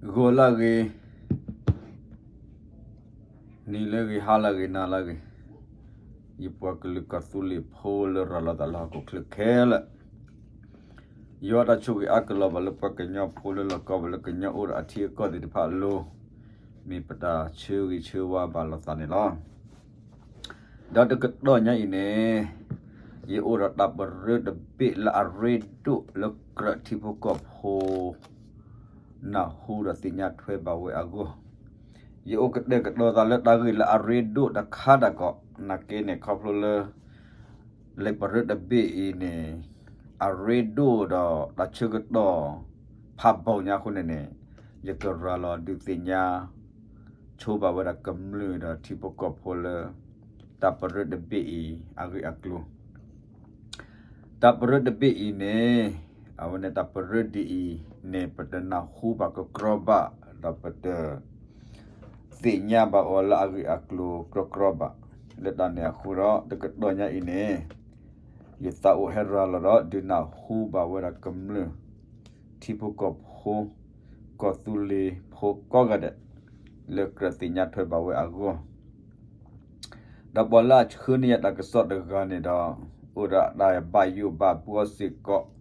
ဂီၤလၢအဂ့ၤ, နံၤလၢအဂ့ၤ, ဟါလၢအဂ့ၤ, နၤလၢအဂ့ၤ, ယပှၤကလုာ်ကီၢ်သူလ့ၤဖိလၢရၤလီၤသးလၢဟီၣ်ခိၣ်ချၢခဲလၢာ်, ယွၤတၢ်ဆိၣ်ဂ့ၤအါကလီၤဘၣ်လၢပှၤကညီဖိလၢလီၢ်ကီဘၣ်လၢကညီအိၣ်ဒီးအထံအကီၢ်သ့ၣ်တဖၣ်အလိၤ, မ့ၢ်ပတၢ်ဆၢဂ့ၤဆၢဝါဘၣ်လိာ်သးန့ၣ်လီၤ. ဒီးတကတီၢ်ညါအံၤန့ၣ်, ယအိၣ်ဒီးတၢ်ပရၢတဘ့ၣ်လၢအရ့ဒိၣ်လၢကြၢးထံဖိကီၢ်ဖိ နၢ်ဟူဒီးသ့ၣ်ညါထွဲဘၣ်ဝဲအဂီၢ်, ယအိၣ်ကတဲာ်ကတီၤသးလၢတၢ်ဂ့ၢ်လၢအရ့ဒိၣ်တခါဒၣ်ကီး, နာ်က့န့ၣ် ခီဖျိလၢ လံာ်ပရၢတဘ့ၣ်အံၤန့ၣ် အရ့ဒိၣ်ဒီးတၢ်ဆၢကတီၢ်ဖးဘီညါအဃိန့ၣ်န့ၣ်, ယကရၤလီၤဒုးသ့ၣ်ညါ ဆိဘၣ်ဝဲဒၣ်ကမျၢၢ်ဒီးထံဖိကီၢ်ဖိလၢ တၢ်ပရၢတဘ့ၣ်အံၤအဂ့ၢ်အကျိၤ တၢ်ပရၢတဘ့ၣ်အံၤန့ၣ်, အဝဲန့ၣ်တၢ်ပရၢဒ်အံၤန့ၣ် ပတနၢ်ဟူဘၣ်ကကြီဘၣ်, ဒီးပတသ့ၣ်ညါဘၣ်အီၤလၢအဂ့ၢ်အကျိၤကြီကြီဘၣ်. လၢတၢ်န့ၣ်အဃိဒီး တကတီၢ်ညါအံၤန့ၣ်, ယသးအိၣ်ဟဲရၤလီၤဒီးဒုးနၢ်ဟူဘၣ်ဝဲဒၣ်ကမျၢၢ် ထံဖိကီၢ်ဖိ, ကီၢ်သူလ့ၤဖိကိးဂၤဒဲး, လၢကြၢးသ့ၣ်ညါထွဲဘၣ်ဝဲအဂီၢ် ဒီးပှၤလၢအဆှၢန့ၢ်ယၤတၢ်ကစီၣ်တဂၤန့ၣ်ဒီး, အိၣ်ဒီးတၢ်ဘၣ်ယိၣ်ဘၣ်ဘှီစ့ၢ်ကီး,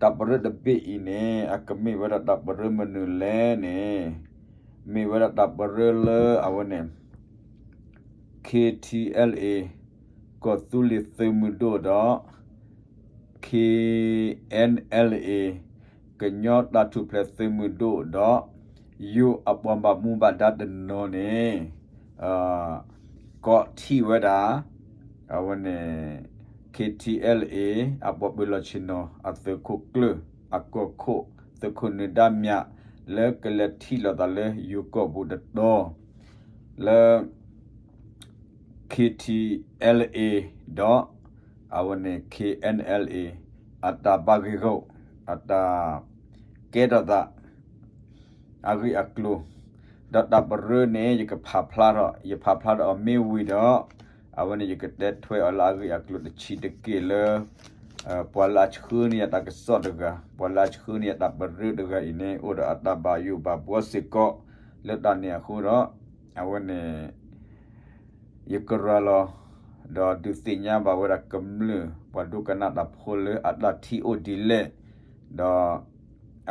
တၢ်ပရၢတဘ့ၣ်အံၤန့ၣ် အကမ့ၢ်ဝဲဒၣ်တၢ်ပရၢမနုၤလဲၣ်န့ၣ်, မ့ၢ်ဝဲဒၣ်တၢ်ပရၢလၢအဝဲန့ၣ် ခ့ထံအဲလ်အ့, ကီၢ်သူလ့ၤသုးမုၢ်ဒိၣ်ဒီး ခ့အဲၣ်အဲလ်အ့, ကညီတၢ်ထူၣ်ဖျဲးသုးမုၢ်ဒိၣ်ဒီး ယိၤအပှၤဘၣ်မူဘၣ်ဒါတနီၤန့ၣ်, ကိးထီၣ်ဝဲဒၣ် အဝဲန့ၣ် ခ့ထံအဲလ်အ့ အပှၤပၢၤလီၢ်ဆ့ၣ်နီၤ အသုးခိၣ်ကျၢၢ် အကီၢ်ခိၣ် သုးခိၣ်နၢၤဒါမြ လၢကလဲၤထံၣ်လိာ်သးလၢယိၤကီၢ်ပူၤတတီၤ လၢ ခ့ထံအဲလ်အ့ ဒီး အဝဲန့ၣ် ခ့အဲၣ်အဲလ်အ့ အတၢ်ဘၣ်ဂ့ၢ်ဂီၢ် အတၢ်ကဲထီၣ်သး အဂ့ၢ်အကျိၤ, ဒီးတၢ်ပရၢန့ၣ် ယကဖးဖျါထီၣ်, ယဖးဖျါထီၣ်အီၤမ့ၢ်ဝံၤဒီး အဝဲန့ၣ်ယကတဲထွဲအီၤလၢအဂ့ၢ်အကျိၤတဆံးတက့ၢ်လၢ ပှၤလၢအဆှၢန့ၢ်ယၤတၢ်ကစီၣ်တဂၤ, ပှၤလၢအဆှၢန့ၢ်ယၤတၢ်ပရၢတဂၤအံၤန့ၣ် အိၣ်ဒီးအတၢ်ဘၣ်ယိၣ်ဘၣ်ဘှီစ့ၢ်ကီး, လၢတၢ်န့ၣ်အဃိဒီး အဝဲန့ၣ် ယကရၤလီၤ ဒီးဒုးသ့ၣ်ညါဘၣ်ဝဲဒၣ်ကမျၢၢ် ပှၤဒိကနၣ်တၢ်ဖိလၢအတၢ်ထံၣ်အိၣ်ဒ်လဲၣ်, ဒီး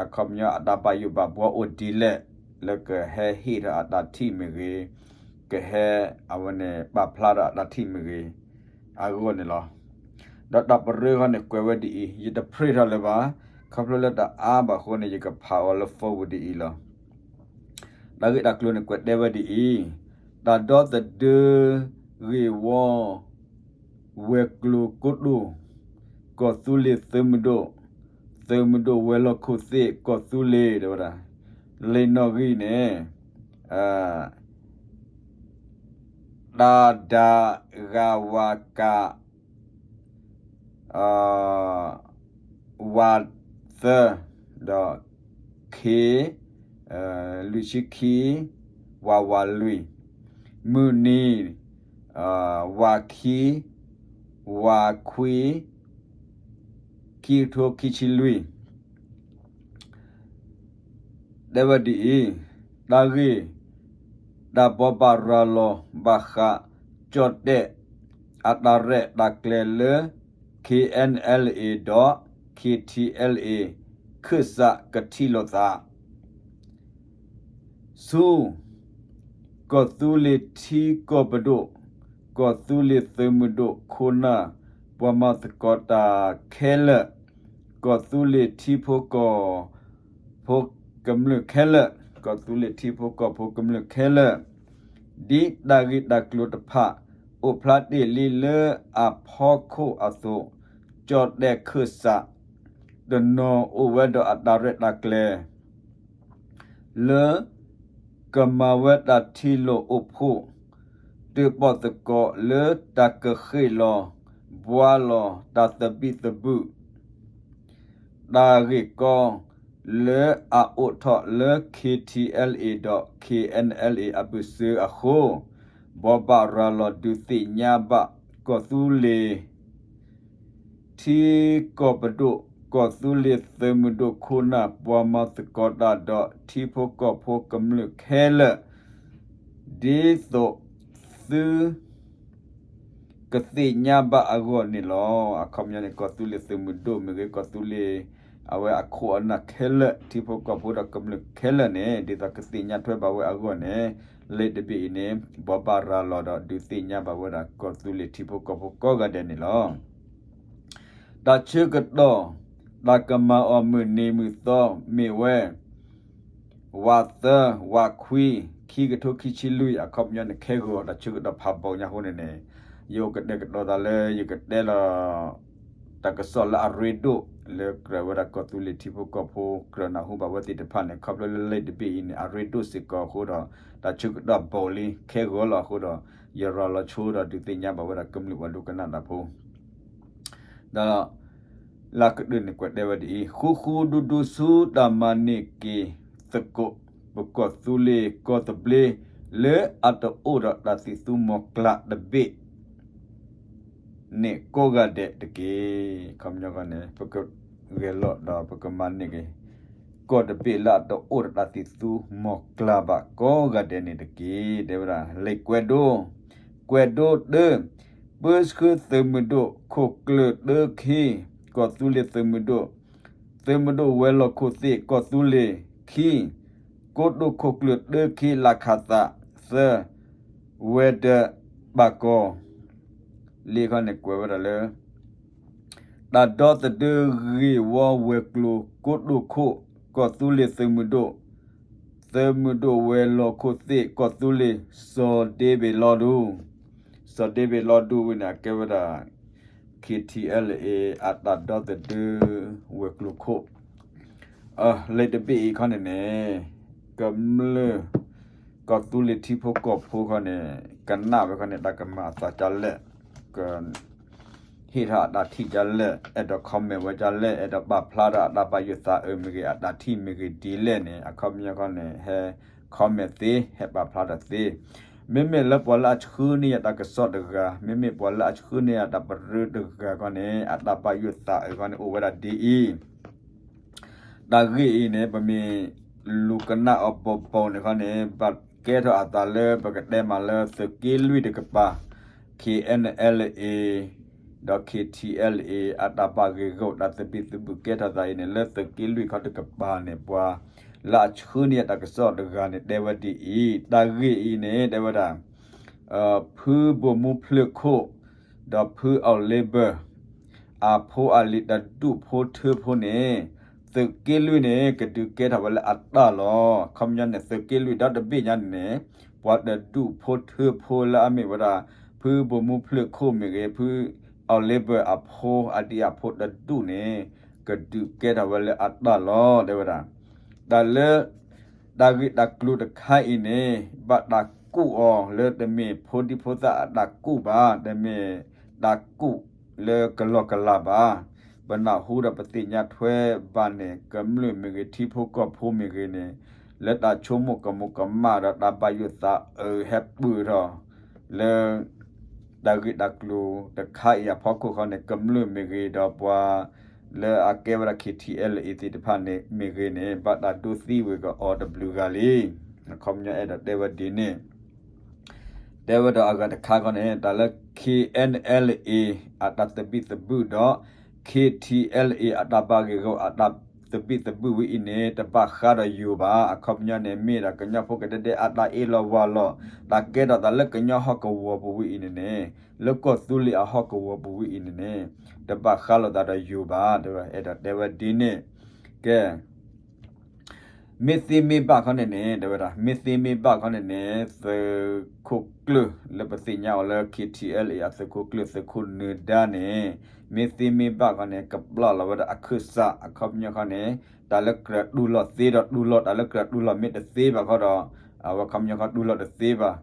အခီပညီအတၢ်ဘၣ်ယိၣ်ဘၣ်ဘှီအိၣ်ဒ်လဲၣ်, လၢကဟဲဟ့ၣ်ထီၣ်အတၢ်ထံၣ်မ့ၢ်ဂ့ၤ, ကဟဲ အဝဲန့ၣ်ပာ်ဖျါထီၣ်အတၢ်ထံၣ်မ့ၢ်ဂ့ၤ, အဂီၢ်န့ၣ်လီၤ. ဒီးတၢ်ပရၢဃီန့ၣ်ကွဲးဝဲဒ်အံၤ, ယတprintထီၣ်လၢၤဘၣ်, ခီဖျိလၢတအါဘၣ်အဃိန့ၣ် ယကဖးအီၤလၢ phone ပူၤဒ်အံၤလီၤ. တၢ်ဂ့ၢ်တၢ်ကျိၤန့ၣ်ကွဲးတဲဝဲဒ်အံၤ, တၢ်ဒီသဒၢ ဂ့ၢ်ဝီ ဝဲၤကျိၤကိတိာ်, ကီၢ်သူလ့ၤသုးမုၢ်ဒိၣ်, သုးမုၢ်ဒိၣ်ဝဲၤလီၢ်ခိၣ်သ့ၣ် ကီၢ်သူလ့ၤ တဲဝဲဒၣ်, လံာ်နီၣ်ဂံၢ်န့ၣ် တၢ်ဒၣ်ဂၤဝၤကး ဝၤသၢ, ဒီး ခ့, လွံၢ်ဆံခံ, ဝၤဝၤလွံၢ်, မုၢ်နံၤ, ဝၤခံ, ဝၤခွံ, ခံကထိခံဆံလွံၢ် တဲဝဲဒ်အံၤ, တၢ်ဂ့ၢ် တၢ်ဘိးဘၣ်ရၤလီၤဘၣ်ဃး ကၠီၣ်တဲၣ် အတၢ်ရဲၣ်တၢ်ကျဲၤလၢ ခ့အဲၣ်အဲၣ်အ့ ဒီး ခ့ထံအဲၣ်အ့ ခၢၣ်စးကထံၣ်လိာ်သး ဆူ ကီၢ်သူလ့ၤထံကီၢ်ပဒိၣ်, ကီၢ်သူလ့ၤသုးမုၢ်ဒိၣ်ခိၣ်နၢ် ပှၤမၤသကိးတၢ်ခဲလၢာ်, ကီၢ်သူလ့ၤထံဖိကီၢ်ဖိကမျၢၢ်ခဲလၢာ်, ကီၢ်သူလ့ၤထံဖိကီၢ်ဖိကမျၢၢ်ခဲလၢာ်, ဒ်တၢ်ဂ့ၢ်တၢ်ကျိၤတဖၣ် အိၣ်ဖျါတ့ၢ်လံလၢအဖီခိၣ်အသိး, ကၠီၣ်တဲၣ်ခၢၣ်စး တနီၤအိၣ်ဝဲဒီးအတၢ်ရဲၣ်တၢ်ကျဲၤ လၢ ကမၤဝဲတၢ်ထံၣ်လိာ်အိၣ်ဖှိၣ် တၢၣ်ပီၣ်သကိးလၢတၢ်ကဃ့ၢ်လီၤ ဘှါလီၤတၢ်သဘံၣ်သဘုၣ် တၢ်ဂ့ၢ်ကီ လၢအအိၣ်ထီၣ်လၢ ခ့ထံအဲၣ်အ့ ဒီး ခ့အဲၣ်အဲၣ်အ့ အဘၢၣ်စၢၤအဃိ, ဘိးဘၣ်ရၤလီၤဒုးသ့ၣ်ညါဘၣ်ကီၢ်သူလ့ၤ ထံကီၢ်ပဒိၣ် ကီၢ်သူလ့ၤသုးမုၢ်ဒိၣ်ခိၣ်နၢ် ပှၤမၤသကိးတၢ်ဒီးထံဖိကီၢ်ဖိကမျၢၢ်ခဲလၢာ် ဒ်သိးသု ကသ့ၣ်ညါဘၣ်အဂီၢ်န့ၣ်လီၤ. အခီပညီန့ၣ် ကီၢ်သူလ့ၤသုးမုၢ်ဒိၣ်မ့ၢ်ဂ့ၤ ကီၢ်သူလ့ၤ အဝဲအခိၣ်အနၢ်ခဲလၢာ် ထံဖိကီၢ်ဖိဒီးကမျၢၢ်ခဲလၢာ်န့ၣ် ဒ်သိးကသ့ၣ်ညါထွဲဘၣ်ဝဲအဂီၢ်န့ၣ် လံာ်တဘ့ၣ်အံၤန့ၣ် ဘိးဘၣ်ရၤလီၤဒီးဒုးသ့ၣ်ညါဘၣ်ဝဲဒၣ်ကီၢ်သူလ့ၤထံဖိကီၢ်ဖိကိးဂၤဒဲးန့ၣ်လီၤ. တၢ်ဆၢကတီၢ် တၢ်ကမၤအီၤမုၢ်နံၤမုၢ်သီမ့ၢ်ဝဲ ဝးသၢ ဝးခွံ ခံကထိခံဆံလွံၢ် အခီပညီန့ၣ် ခဲဂီၤ တၢ်ဆၢကတီၢ်ဖးဘီညါအဃိန့ၣ်န့ၣ် ယအိၣ်ကတဲာ်ကတီၤသးလၢယကတဲလီၤ တၢ်ကစီၣ်လၢအရ့ဒိၣ် လၢကြၢးဝဲဒၣ်ကီၢ်သူလ့ၤထံဖိကီၢ်ဖိ ကြၢးနၢ်ဟူဘၣ်ဝဲသ့ၣ်တဖၣ်န့ၣ် ခီဖျိလၢလံာ်တဘ့ၣ်အံၤန့ၣ် အရ့ဒိၣ်စ့ၢ်ကီးအဃိဒီး တၢ်ဆၢကတီၢ်ဘီလံ ခဲဂီၤလီၤအဃိဒီး ယရၤလီၤဆိဒီးဒုးသ့ၣ်ညါဘၣ်ဝဲဒၣ်ကမျၢၢ်ပှၤဒိကနၣ်တၢ်ဖိ ဒီး လၢအကတၢၢ်န့ၣ် ကွဲးတဲဝဲဒ်အံၤ, ဃူဃူဒူဒူဆူတၢ်မၤန့ၢ်က့ၤသကိး ပကီၢ်သူလ့ၤကီၢ်သဘျ့ လၢအတအိၣ်ဒီးတၢ်သံၣ်သူမီၤကျၢ်တဘ့ၣ် န့ၣ်ကိးဂၤဒဲးတက့ၢ်. ခီပညီန့ၣ် ပကဂဲၤလိာ်ဒီးပကမၤန့ၢ်က့ၤ ကီၢ်တဘ့ၣ်လၢအတအိၣ်ဒီးတၢ်သံၣ်သူမီၤကျၢ်ဘၣ်ကိးဂၤဒဲးန့ၣ်တက့ၢ်. တဲဝဲဒၣ် လံာ်ကွဲးဒိ ကွဲးဒိတၢ ပၢဆှၢသုးမုၢ်ဒိၣ်ခိၣ်ကျၢၢ်တၢခံ ကီၢ်သူလ့ၤသုးမုၢ်ဒိၣ်, သုးမုၢ်ဒိၣ်ဝဲၤလီၢ်ခိၣ်သ့ၣ်ကီၢ်သူလ့ၤ ခံ ကိတိာ်ခိၣ်ကျၢၢ်တၢခံ လၢခးသး သၢ ဝဲၤဒၢးဘၣ်ကီၢ် လံာ်ခီန့ၣ်ကွဲးဝဲဒၣ်လၢ တၢ်ဒီသဒၢဂ့ၢ်ဝီဝဲၤကျိၤကိတိာ်ခိၣ် ကီၢ်သူလ့ၤသုးမုၢ်ဒိၣ်, သုးမုၢ်ဒိၣ်ဝဲၤလီၢ်ခိၣ်သ့ၣ်ကီၢ်သူလ့ၤ စီၤဒ့ဘ့ၣ်လီၤဒူ, စီၤဒ့ဘ့ၣ်လီၤဒူဝံၤန့ၣ် အကဲဝဲဒၣ် KTLA အတၢ်ဒီသဒၢဝဲၤကျိၤခိၣ် လံာ်တဘ့ၣ်အံၤခီန့ၣ်န့ၣ် ကမျၢၢ် ကီၢ်သူလ့ၤထံဖိကီၢ်ဖိခီန့ၣ် ကနၣ်ဝဲခီန့ၣ် တၢ်ကမၤအသးဒ်လဲၣ်, က ဟ့ၣ်ထီၣ်အတၢ်ထံၣ်ဒ်လဲၣ်, အဲၣ်ဒိး comment ဝဲဒ်လဲၣ်, အဲၣ်ဒိးပာ်ဖျါထီၣ်အတၢ်ဘၣ်ယိၣ်သးအၢမ့ၢ်ဂ့ၤ အတၢ်ထံၣ်မ့ၢ်ဂ့ၤဒ်လဲၣ်န့ၣ် အခီပညီခီန့ၣ် ဟဲ comment သ့, ဟဲပာ်ဖျါထီၣ်သ့. မ့မ့ၢ်လၢပှၤလၢအဆှၢန့ၢ်ယၤတၢ်ကစီၣ်တဂၤ, မ့မ့ၢ်ပှၤလၢအဆှၢန့ၢ်ယၤတၢ်ပရၢတဂၤခီန့ၣ် အတၢ်ဘၣ်ယိၣ်သးအၢခီန့ၣ် အိၣ်ဝဲဒၣ်ဒ်အံၤ တၢ်ဂ့ၢ်အံၤန့ၣ် ပမ့ၢ်လူၤကနၣ်အီၤဘီဘီန့ၣ်ခီန့ၣ် ဘၣ်ကဲထီၣ်အသးလၢပကတဲမးလၢသုးက့လွံၢ်တကပၤ KNLA ဒီး KTLA အတၢ်ဘၣ်ဂ့ၢ်ဂီၢ်တၢ်သဘံၣ်သဘုၣ်ကဲထီၣ်သးအံၤန့ၣ် လၢသုးက့လွံၢ်ခီတကပၤန့ၣ် ပှၤလၢအဆှၢန့ၢ်ယၤတၢ်ကစီၣ်တဂၤန့ၣ် တဲဝဲဒ်အံၤ, တၢ်ဂ့ၢ်အံၤန့ၣ် တဲဝဲဒၣ် ဖုဘိၣ်မူဖျၢၣ်ခိၣ် ဒီးဖုအီၣ်လ့ဘၢၣ် အဖိအလံၤတၢ်ဒူၣ်ဖိထၢဖိန့ၣ် သုးက့လွံၢ်န့ၣ် ကဒုးကဲထီၣ်ဝဲလၢအတၢ်လီၢ်. ခီပညီန့ၣ် သုးက့လွံၢ်ဒီတဘ့ၣ်ညါန့ၣ်န့ၣ် ပှၤတၢ်ဒူၣ်ဖိထၢဖိလၢအမ့ၢ်ဝဲဒၣ် ဖုဘိၣ်မူဖျၢၣ်ခိၣ်မ့ၢ်ဂ့ၤ ဖုအီၣ်လ့ဘၢၣ်အဖိ အဒံၣ်အဖိတၢ်ဒူၣ်န့ၣ် ကဒုးကဲထီၣ်ဝဲလၢအတၢ်လီၢ် တဲဝဲဒၣ် တၢ်လၢ တၢ်ဂ့ၢ်တၢ်ကျိၤတခါအံၤန့ၣ် ဘၣ်တၢ်ကူၣ်အီၤလၢတမ့ၢ်ဖိဒံဖိသၣ်အတၢ်ကူၣ်ဘၣ်, တမ့ၢ်တၢ်ကူၣ်လၢကလီကလးဘၣ်. ပနၢ်ဟူဒီးပသ့ၣ်ညါထွဲဘၣ်န့ၣ် ကမျၢၢ်မ့ၢ်ဂ့ၤ ထံဖိကီၢ်ဖိမ့ၢ်ဂ့ၤန့ၣ် လၢတၢ်ဆိကမိၣ်ကမူးကမၣ်ဒီးတၢ်ဘၣ်ယိၣ်သးအၢဟဲပၢၢ်ထီၣ် လၢ တၢ်ဂ့ၢ်တၢ်ကျိၤတခါအံၤအဖီခိၣ်ခီန့ၣ် ကမျၢၢ်မ့ၢ်ဂ့ၤဒီးပှၤ လၢအကဲဝဲဒၣ် KTLA သ့ၣ်တဖၣ်န့ၣ်မ့ၢ်ဂ့ၤန့ၣ် ဘၣ်တၢ်ဒိသံဝ့ၤကအီၤတဘျုးဂၤလံ. အခီပညီအဲၣ်ဒိးတဲဝဲဒ်န့ၣ် တဲဝဲဒီးအဂၤတခါခီန့ၣ် တၢ်လၢ KNLA အတၢ်သဘံၣ်သဘုၣ်ဒီး KTLA အတၢ်ဘၣ်ဂ့ၢ်ဂီၢ်အတၢ်သဘံၣ်သဘုၣ်ဝဲအံၤန့ၣ် တဘၣ်ဃးဒီးယိၤဘၣ်. အခီပညီန့ၣ် မ့ၢ်ဒၣ်ကညီဖိကဒဲဒဲအတၢ်အ့ၣ်လိာ်ဝီလိာ် တၢ်ကဲထီၣ်သးလၢကညီဟီၣ်ကဝီၤပူၤဝဲအံၤန့ၣ်န့ၣ် လၢကီၢ်သူလ့ၤအဟီၣ်ကဝီၤပူၤဝဲအံၤန့ၣ်န့ၣ် တဘၣ်ဃးလိာ်သးဒီးယိၤဘၣ် တဲဝဲ အဲၣ်ဒိးတဲဝဲဒ်န့ၣ် ကဲ မ့ၢ်သ့မ့ၢ်ဘၣ်ခီန့ၣ်န့ၣ် တဲဝဲဒၣ် မ့ၢ်သ့မ့ၢ်ဘၣ်ခီန့ၣ်န့ၣ် သုးခိၣ်ကျၢၢ်လၢပသ့ၣ်ညါအီၤလၢ KTLA အသုးခိၣ်ကျၢၢ် သုးခိၣ်နၢၤဒါန့ၣ် မ့ၢ်သ့မ့ၢ်ဘၣ်ခီန့ၣ် ကပျၢ်လီၤဝဲဒၣ်အခၢၣ်စး အခီပညီခီန့ၣ် တၢ်လၢကြၢးတူၢ်လိာ်သ့ဒီးတူၢ်လိာ် တၢ်လၢကြၢးတူၢ်လိာ်မ့ၢ်တသ့ဘၣ်ခီဒီး အဝဲခီပညီခီတူၢ်လိာ်တသ့ဘၣ်.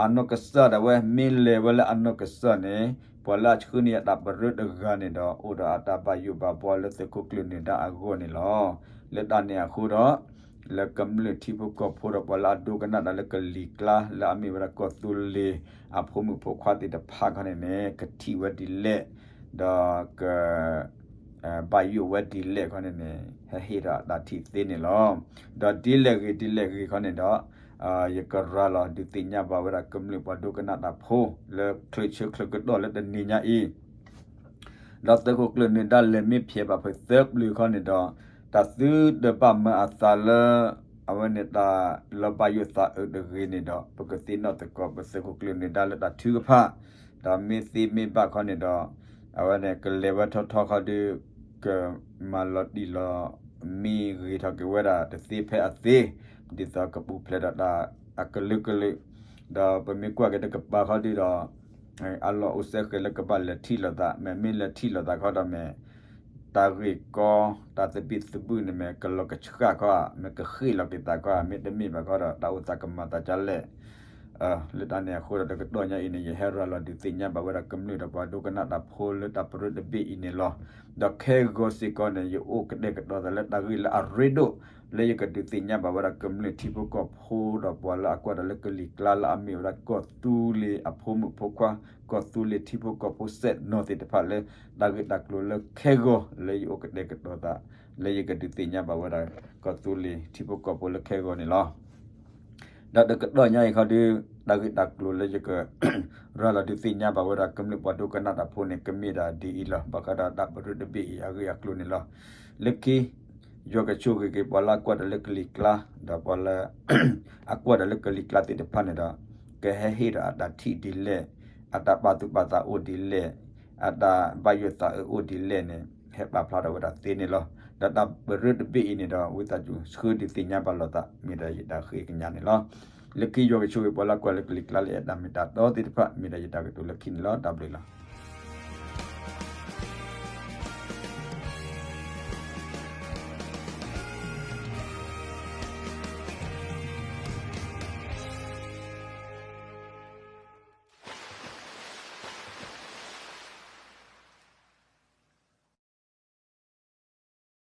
အနီၢ်ကစၢ်ဒၣ်ဝဲ မ့ၢ်လဲၤဝဲလၢအနီၢ်ကစၢ်န့ၣ် ပှၤလၢအဆှၢန့ၢ်ယၤတၢ်ပရၢတဂၤန့ၣ်ဒီး အိၣ်ဒီးအတၢ်ဘၣ်ယိၣ်ဘၣ်ဘှီလၢသုးခိၣ်ကျၢၢ်နၢၤဒါအဂီၢ်န့ၣ်လီၤ. လၢတၢ်န့ၣ်အဃိဒီး လၢကမျၢၢ်ထံဖိကီၢ်ဖိဒီးပှၤလၢအဒိကနၣ်တၢ်လၢကလံၤကျါ လၢအမ့ၢ်ဝဲဒၣ်ကီၢ်သူလ့ၤအဖိမုၣ်ဖိခွါသ့ၣ်တဖၣ်ခီန့ၣ်န့ၣ် ကထံၣ်ဝဲဒ်လဲၣ် ဒီးက ဘၣ်ယိၣ်ဝဲဒ်လဲၣ်ခီန့ၣ်န့ၣ် ဟဲဟ့ၣ်ထီၣ်အတၢ်ထံၣ်သ့န့ၣ်လီၤ. ဒီးဒ်လဲၣ်ဂ့ၤဒ်လဲၣ်ဂ့ၤခီန့ၣ်ဒီး ယကရၤလီၤဒုးသ့ၣ်ညါဘၣ်ဝဲဒၣ်ကမျၢၢ်ပှၤဒိကနၣ်တၢ်ဖိ လၢချၢးဆၢချၢးကတီၢ်လၢတနံၤညါအံၤ ဒီးသုးခိၣ်ကျၢၢ်နၢၤဒါလဲၤမ့ၢ်ဖျဲးဘၣ်ဖဲသၢပျၢၤခီန့ၣ်ဒီး တၢ်သုတဘၣ်မၤအသးလၢ အဝဲန့ၣ်တၢ်လီၤဘၣ်ယိၣ်သးအုးတဂ့ၤန့ၣ်ဒီး ပကသ့ၣ်နီၣ်သကိးပသုးခိၣ်ကျၢၢ်နၢၤဒါလၢတၢ်ထုကဖၣ်, ဒီးမ့ၢ်သ့မ့ၢ်ဘၣ်ခီန့ၣ်ဒီး အဝဲန့ၣ်ကလဲၤဝဲထီထီခီဒုး ကမၤလီၤတံၢ်လီၤ မ့ၢ်ဂ့ၤထီၣ်က့ၤဝဲဒၣ်တသ့ဖဲအသ့, ဒ်သိးကပူၤဖျဲးဒီးတၢ်အကလုာ်ကလုာ်, ဒီးပမ့ၢ်ကွၢ်က့ၤတကပၤခီဒုးဒီး အလီၢ်အိၣ်စဲဃဲးလၢကဘၣ်လဲၤထံၣ်လိာ်သး, မ့မ့ၢ်လဲၤထံၣ်လိာ်သးခီဒီးမ့ၢ် တၢ်ဂ့ၢ်ကီ တၢ်သဘံၣ်သဘုၣ်န့ၣ်မ့ၢ်ကလီၤကဆှၣ်ခီဧါ, မ့ၢ်ကဃ့ၣ်လီၤက့ၤသးခီဧါ, မ့တမ့ၢ်ဘၣ်ခီဒီး တၢ်အိၣ်သးကမၤသးဒ်လဲၣ်. လၢတၢ်န့ၣ်အဃိဒီးတကတီၢ်ညါအံၤန့ၣ် ယဟဲရၤလီၤဒုးသ့ၣ်ညါဘၣ်ဝဲဒၣ်ကမျၢၢ်ဒီးပှၤဒိကနၣ်တၢ်ဖိလၢတၢ်ပရၢတဘ့ၣ်အံၤန့ၣ်လီၤ. ဒီးခဲဂီၤစ့ၢ်ကီးန့ၣ် ယအိၣ်ကတဲာ်ကတီၤသးလၢတၢ်ဂ့ၢ်လၢအရ့ဒိၣ် လၢယကဒုးသ့ၣ်ညါဘၣ်ဝဲဒၣ်ကမျၢၢ်ထံဖိကီၢ်ဖိဒီးပှၤလၢအကွၢ်တၢ်လၢကလံၤကျါ လၢအမ့ၢ်ဝဲဒၣ်ကီၢ်သူလ့ၤအဖိမုၣ်ဖိခွါ, ကီၢ်သူလ့ၤထံဖိကီၢ်ဖိစဲၣ်နီၤသ့ၣ်တဖၣ်လၢ တၢ်ဂ့ၢ်တၢ်ကျိၤလၢခဲဂီၤ လၢယအိၣ်ကတဲာ်ကတီၤသး လၢယကဒုးသ့ၣ်ညါဘၣ်ဝဲဒၣ် ကီၢ်သူလ့ၤထံဖိကီၢ်ဖိလၢခဲဂီၤန့ၣ်လီၤ. ဒီးတကတီၢ်ညါအံၤခီဒုး တၢ်ဂ့ၢ်တၢ်ကျိၤလၢယက ရၤလီၤဒုးသ့ၣ်ညါဘၣ်ဝဲဒၣ်ကမျၢၢ်ပှၤဒိကနၣ်တၢ်ဖိန့ၣ် ကမ့ၢ်ဒၣ်ဒ်အံၤလီၤ. ဘၣ်ဃးဒီးတၢ်ပရၢတဘ့ၣ်အံၤအဂ့ၢ်အကျိၤန့ၣ်လီၤ. လၢခံ ယွၤကဆိၣ်ဂ့ၤက့ၤပှၤလၢအကွၢ်တၢ်လၢကလံၤကျါ ဒီးပှၤလၢ အကွၢ်တၢ်လၢကလံၤကျါသ့ၣ်တဖၣ်န့ၣ်ဒီး ကဟဲဟ့ၣ်ဒီးအတၢ်ထံၣ်ဒ်လဲၣ်, အတၢ်ပာ်သူၣ်ပာ်သးအိၣ်ဒ်လဲၣ်, အတၢ်ဘၣ်ယိၣ်သးအုးအိၣ်ဒ်လဲၣ်န့ၣ် ဟဲပာ်ဖျါထီၣ်ဝဲဒၣ်သ့န့ၣ်လီၤ. ဒီးတၢ်ပရၢတဘ့ၣ်အံၤန့ၣ်ဒီး ဝံသးစူၤဆှၢဒုးသ့ၣ်ညါဘၣ်လိာ်သး မ့ၢ်ဒီးယတၢ်ဃ့ကညးန့ၣ်လီၤ. လၢခံယွၤကဆိၣ်ဂ့ၤပှၤလၢအကွၢ်လၢကလံၤကျါလၢအဲၣ်တၢ်မ့ၢ်တၢ်တီသ့ၣ်တဖၣ် မ့ၢ်ဒီးယတၢ်ကတိၤလၢခံန့ၣ်လီၤ. တၢ်ဘျုးလီၤ.